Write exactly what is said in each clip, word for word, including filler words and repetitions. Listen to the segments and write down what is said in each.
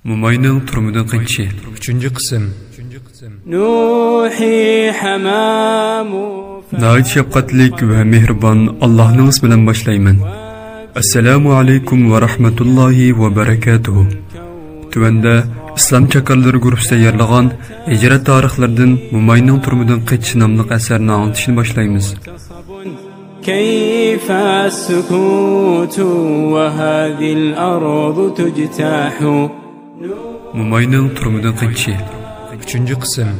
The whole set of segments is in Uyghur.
موماينىڭ تۈرمىدىن قېچىشى. ئۈچىنچى قىسىم. نۇھى ھەمامۇ. ناھايىتى شەپقەتلىك ۋە مېھرىبان ئاللاھنىڭ ئىسمى بىلەن باشلايمەن. ئەسسالامۇ ئەلەيكۇم ۋە رەھمەتۇللاھى ۋە بەرەكاتۇھۇ. تۆۋەندە ئىسلام چاكارلىرى گۇرۇپپىسى تەييارلىغان ھىجرەت تارىخلىرىدىن موماينىڭ تۈرمىدىن قېچىشى ناملىق ئەسەرنى ئاڭلىتىشنى باشلايمىز. كيف السكوت وهذه الأرض تجتاح. موماينىڭ تۈرمىدىن قېچىشى. ئۈچىنچى قىسىم.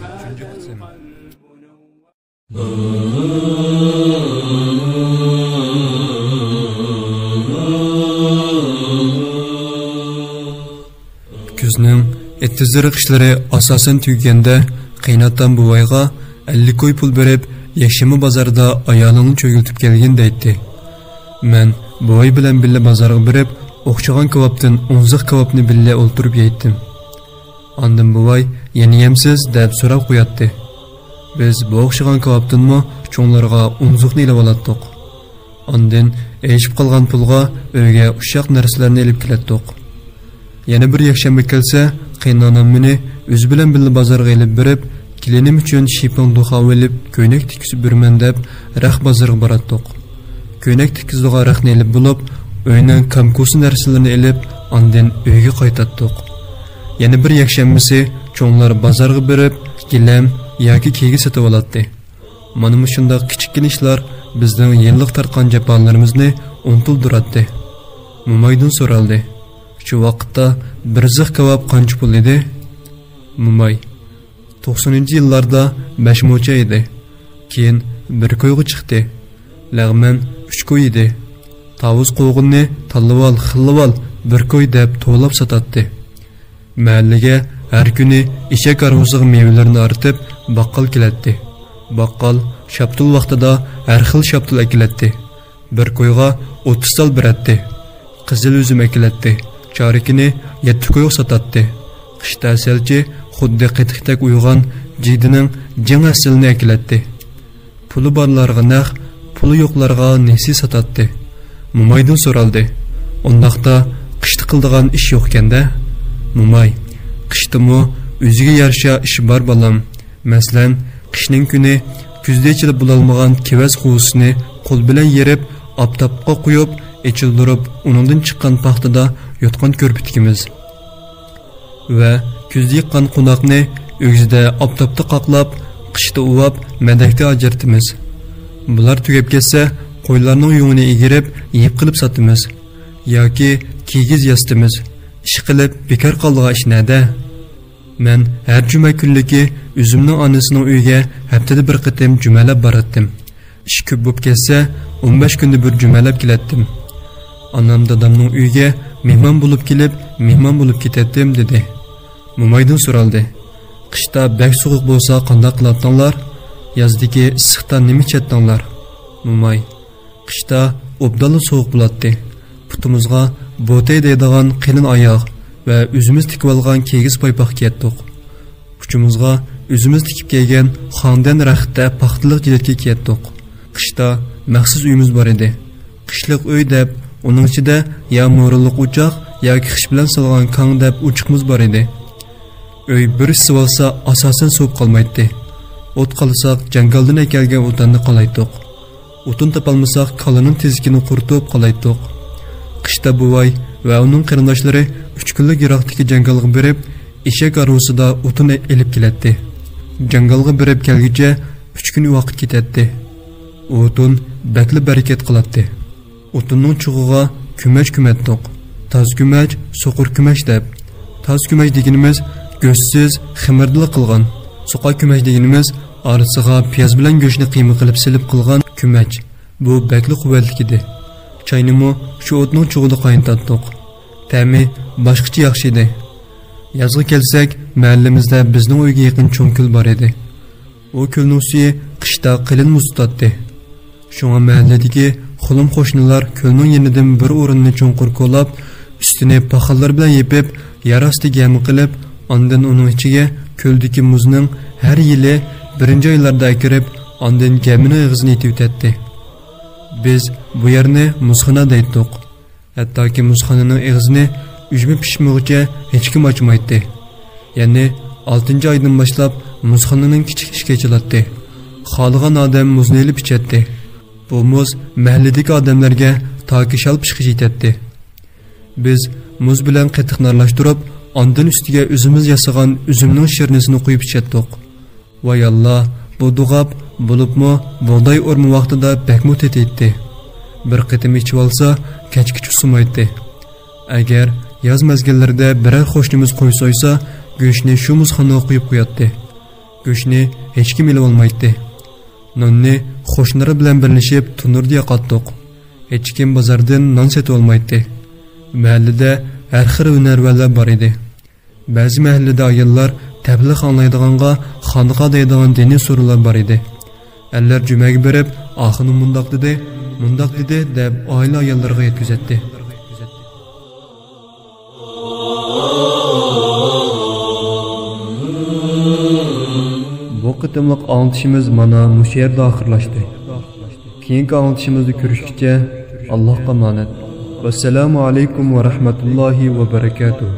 كۈزنىڭ ئېتىزلىرى قىشلىرى ئاساسەن تۈگىگەندە، قېيىنئاتام بوۋايغا ئەللىك كوي پۇل بېرىپ، يەكشەنبە بازاردا ئايالىڭنى چۆگۈلىتىپ كەلگىن دەيتتى. مەن بوۋاي بىلەن بىللە بازارغا بېرىپ، ئوخشىغان كاۋاپتىن ئوڭزىق كاۋاپنى بىللە ئولتۇرۇپ يەيتتىم. ئاندىن بوۋاي، يەنە يەمسىز دەپ سوراپ قوياتتى. بىز بۇ ئوخشىغان كاۋاپتىنمۇ چوڭلارغا ئوڭزۇقنى ئېلىۋالاتتۇق. ئاندىن ئېشىپ قالغان پۇلغا ئۆيگە ئۇششاق نەرسىلەرنى ئېلىپ كېلەتتۇق. يەنە بىر يەكشەنبە كەلسە، قېيىنئانام مېنى ئۆزى بىلەن بىللە بازارغا ئېلىپ بېرىپ، كېلىنىم ئۈچۈن شىپىڭ دوخا ئېلىپ، كۆينەك تىككۈزۈپ بېرىمەن دەپ، رەخ بازىرىغا باراتتۇق. كۆينەك تىككۈزىدىغان رەخنى ئېلىپ بولۇپ، ئۆينىڭ كامكوسا نەرسىلىرىنى ئېلىپ، ئاندىن ئۆيگە قايتاتتۇق. يەنە بىر يەكشەنبىسى چوڭلار بازارغا بېرىپ، گىلەم ياكى كىگىز سېتىۋالاتتى. مانا مۇشۇنداق كىچىككىنە ئىشلار بىزنىڭ يىللىق تارتقان جاپالىرىمىزنى ئۇنتۇلدۇراتتى. مومايدىن سورالدى. شۇ ۋاقىتتا بىر زىخ كاۋاپ قانچە پۇل ئىدى؟ موماي، توقسىنىنچى يىللاردا بەش موچە ئىدى. كېيىن بىر كويغا چىقتى. لەغمەن ئۈچ كوي ئىدى. تاۋۇز قوغۇننى تاللىۋال، خىللىۋال، بىر كوي دەپ توۋلاپ ساتاتتى. مەھەللىگە ھەر كۈنى ئېشەك ھارۋىسىغا مېۋىلىرىنى ئارتىپ، باققال كېلەتتى. باققال شاپتۇل ۋاقتىدا ھەر خىل شاپتۇل ئەكېلەتتى. بىر كويغا ئوتتۇز تال بېرەتتى. قىزىل ئۈزۈم ئەكېلەتتى. چارىكىنى يەتتە كويغا ساتاتتى. قىشتا سەلچى خۇددى قېتىقتەك ئۇيۇغان جىگدىنىڭ جىڭ ھەسىلىنى ئەكېلەتتى. پۇلى بارلارغا نەق، پۇلى يوقلارغا نېسى ساتاتتى. مومايدىن سورالدى. ئۇنداقتا قىشتا قىلىدىغان ئىش يوقكەن-دە؟ موماي، قىشتىمۇ ئۆزىگە يارىشا ئىش بار، بالام. مەسىلەن، قىشنىڭ كۈنى كۈزدە ئېچىلىپ بولالمىغان كېۋەز قوۋۇسىنى قول بىلەن يېرىپ، ئاپتاپقا قويۇپ، ئېچىلدۇرۇپ، ئۇنىڭدىن چىققان پاختىدا يوتقان كۆرپە تىكىمىز. ۋە كۈزدە يىغقان قوناقنى ئۆگزىدە ئاپتاپتا قاقلاپ، قىشتا ئۇۋاپ، مەدەكتە ئاجرىتىمىز. بۇلار تۈگەپ كەتسە، قويلارنىڭ يۇڭىنى ئىگىرىپ، يىپ قىلىپ ساتىمىز. ياكى كىگىز ياسىتىمىز. ئىشقىلىپ، بىكار قالىدىغان ئىش نەدە؟ مەن ھەر جۈمە كۈنلۈكى ئۆزۈمنىڭ ئانىسىنىڭ ئۆيىگە ھەپتىدە بىر قېتىم جۈمەلەپ باراتتىم. ئىش كۆپ بولۇپ كەتسە، ئون بەش كۈندە بىر جۈمەلەپ كېلەتتىم. ئانام دادامنىڭ ئۆيىگە مېھمان بولۇپ كېلىپ، مېھمان بولۇپ كېتەتتىم، دېدى. مومايدىن سورالدى. قىشتا بەك سوغۇق بولسا قانداق قىلاتتىڭلار؟ يازدىكى ئىسسىقتا نېمە ئىچەتتىڭلار؟ موماي. قىشتا ئوبدانلا سوغۇق بولاتتى. پۇتىمىزغا بوتەي دەيدىغان قېلىن ئاياغ ۋە ئۆزىمىز تىكىۋالغان كىگىز پايپاق كىيەتتۇق. ئۇچىمىزغا ئۆزىمىز تىكىپ كىيگەن خاڭدەن رەختتە پاختىلىق جىلەتكە كىيەتتۇق. قىشتا مەخسۇس ئۆيىمىز بار ئىدى. قىشلىق ئۆي دەپ، ئۇنىڭ ئىچىدە يا مورىلىق ئوچاق ياكى خىش بىلەن سالغان كاڭ دەپ ئوچىقىمىز بار ئىدى. ئۆي بىر ئىسسىۋالسا، ئاساسەن سوۋۇپ قالمايتتى. ئوت قالىساق، جاڭگالدىن ئەكەلگەن ئوتۇننى قالايتتۇق. ئوتۇن تاپالمىساق، كالىنىڭ تېزىكىنى قۇرۇتۇپ قالايتتۇق. قىشتا بوۋاي ۋە ئۇنىڭ قېرىنداشلىرى ئۈچ كۈنلۈك يىراقتىكى جاڭگالغا بېرىپ، ئېشەك ھارۋىسىدا ئوتۇن ئېلىپ كېلەتتى. جاڭگالغا بېرىپ كەلگۈچە ئۈچ كۈن ۋاقىت كېتەتتى. ئوتۇن بەكلا بەرىكەت قىلاتتى. ئوتۇننىڭ چوغىغا كۆمەچ كۆمەتتۇق. تاز كۆمەچ، سوقۇر كۆمەچ دەپ. تاز كۆمەچ دېگىنىمىز گۆشسىز، خېمىردىلا قىلغان. سوقا كۆمەچ دېگىنىمىز ئارىسىغا پىياز بىلەن گۆشنى قىيما قىلىپ سېلىپ قىلغان كۆمەچ. بۇ بەكلا قۇۋۋەتلىك ئىدى. چاينىمۇ شۇ ئوتنىڭ چوغىدا قاينىتاتتۇق. تەمى باشقىچە ياخشى ئىدى. يازغا كەلسەك، مەھەللىمىزدە بىزنىڭ ئۆيگە يېقىن چوڭ كۆل بار ئىدى. ئۇ كۆلنىڭ سۈيى قىشتا قېلىن مۇز تۇتاتتى. شۇڭا مەھەللىدىكى خۇلۇم قوشنىلار كۆلنىڭ يېنىدىن بىر ئورۇننى چوڭقۇر كولاپ، ئۈستىنى پاخاللار بىلەن يېپىپ، يەر ئاستى گەمە قىلىپ، ئاندىن ئۇنىڭ ئىچىگە كۆلدىكى مۇزنىڭ ھەر يىلى بىرىنچى ئايلاردا ئەكىرىپ، ئاندىن گەمىنىڭ ئېغىزىنى ئېتىۋېتەتتى. بىز بۇ يەرنى مۇزخانا دەيتتۇق. ھەتتاكى مۇزخانىنىڭ ئېغىزىنى ئۈجمە پىشمىغۇچە ھېچكىم ئاچمايتتى. يەنى ئالتىنچى ئايدىن باشلاپ مۇزخانىنىڭ كىچىك ئىشىكى ئېچىلاتتى. خالىغان ئادەم مۇزنى ئېلىپ ئىچەتتى. بۇ مۇز مەھەللىدىكى ئادەملەرگە تاكى شال پىشقىچە يېتەتتى. بىز مۇز بىلەن قېتىقنى ئارىلاشتۇرۇپ، ئاندىن ئۈستىگە ئۆزىمىز ياسىغان ئۈزۈمنىڭ شىرنىسىنى قۇيۇپ ئىچەتتۇق. ۋاي ئاللا، بۇ دوغاپ، بولۇپمۇ بۇغداي ئورما ۋاقتىدا بەكمۇ تېتىيتتى. بىر قېتىم ئىچىۋالسا، كەچكىچە ئۇسسىمايتتى. ئەگەر ياز مەزگىللىرىدە بىرەر قوشنىمىز قوي سويسا، گۆشنى شۇ مۇزخانىغا قۇيۇپ قوياتتى. گۆشنى ھېچكىم ئېلىۋالمايتتى. ناننى قوشنىلىرى بىلەن بىرلىشىپ تونۇردا ياقاتتۇق. ھېچكىم بازاردىن نان سېتىۋالمايتتى. مەھەللىدە ھەر خىل ھۈنەرۋەنلەر بار ئىدى. بەزى مەھەللىدە ئاياللار تەبلىغ ئاڭلايدىغانغا خانىقا دەيدىغان دىنىي سورۇنلار بار ئىدى. ئەرلەر جۈمەگە بېرىپ، ئاخۇنۇم مۇنداق دېدى، مۇنداق دېدى دەپ ئائىلە ئاياللىرىغا يەتكۈزەتتى. بۇ قېتىملىق ئاڭلىتىشىمىز مانا مۇشۇ يەردە ئاخىرلاشتى. كېيىنكى ئاڭلىتىشىمىزدا كۆرۈشكىچە، ئاللاھقا ئامانەت. ۋەسسالامۇ ئەلەيكۇم ۋە رەھمەتۇللاھى ۋە بەرەكاتۇھ.